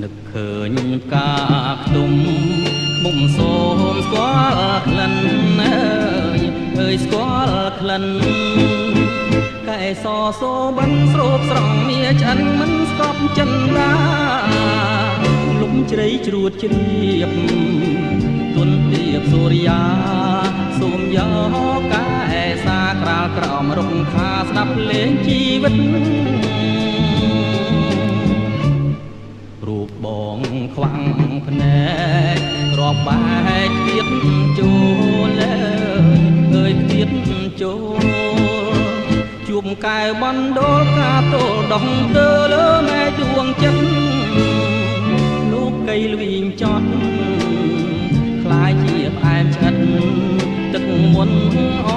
នឹកឃើញផ្កាខ្ទុំមុំសូមស្គាល់ក្លិនអើយអើយស្គាល់ក្លិនកែសសូបិនស្រូបស្រង់មាឆ្អិនមិនស្កប់ចិនដាលំជ្រៃជ្រួតជ្រាបទុនទៀបសូរិយាសូមយកកែសាក្រាលក្រោមរុកខាស្ដាប់លេងជីវិតរូបបងខ្វាំងភ្នែករាប់បែកទៀតចូលអើយទៀតចូលជួបកែបណ្ដូលកាទោលដោះទៅលើមេដួងចិត្តលោកកៃលវីងចត់ខ្លាយជាផ្អែមឆ្អិតទឹកមុនអ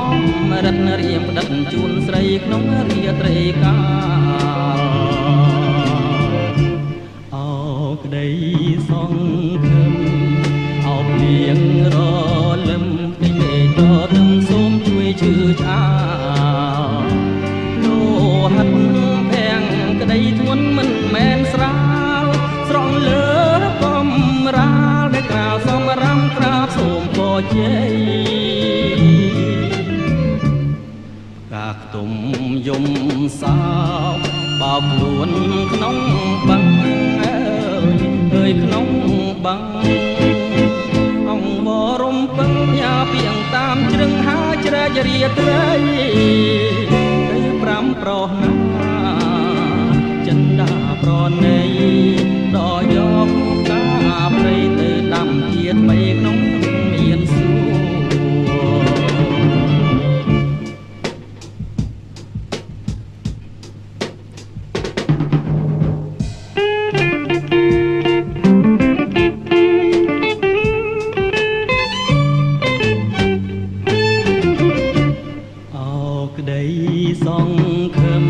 មរិតរៀមផ្ដិតជូនស្រីក្នុងរាត្រីកាលអោក្តីសង្ឃឹមអោភ្លៀងរលឹមផ្ទៃមេឃទទឹមសូមជួយជឿឆ្អាលលោហិតភាំងក្តីធ្ងន់មិនមែនស្រាលស្រង់លើកំរាលដែលក្រាលសំរាំក្រាបសូមពរជ័យកាខ្ទុំយំសោកបោកខ្លួនក្នុងបឹងអើយអើយក្នុងបឹងអង្គវរំពឹងញ៉ាពីងតាមជ្រឹងហាជ្រែករាត្រីទៅប្រាំប្រុសណាចិនដាប្រណីដល់យកកាព្រៃទៅដាំជាថ្មីក្នុងមានសួរក្តីសង្ឃឹម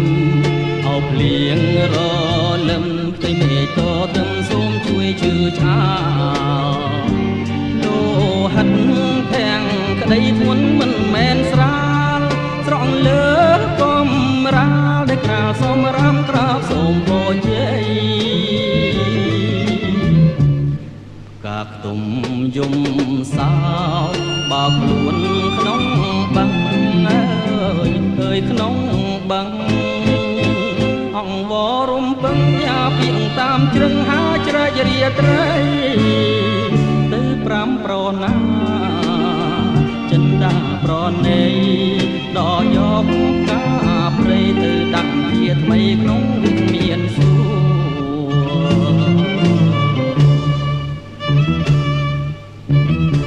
អោភ្លៀងរលឹមផ្ទៃមេឃទទឹមសូមជួយជឿឆ្អាលលោហិតភាំងក្តីធ្ងន់មិនមែនស្រាលស្រង់លើកំរាលដែលក្រាលសំរាំក្រាបសូមពរជ័យកាខ្ទុំយំសោកបោកខ្លួនក្នុងបឹងអើយអើយក្នុងបឹងអង្គវរំពឹងយ៉ាពីងតាមជ្រឹងហាជ្រែករាត្រីទៅប្រាំប្រណាចិនដាប្រណីដល់យកកាព្រៃទៅដាក់ជាថ្មីក្នុងវិមានសួរ។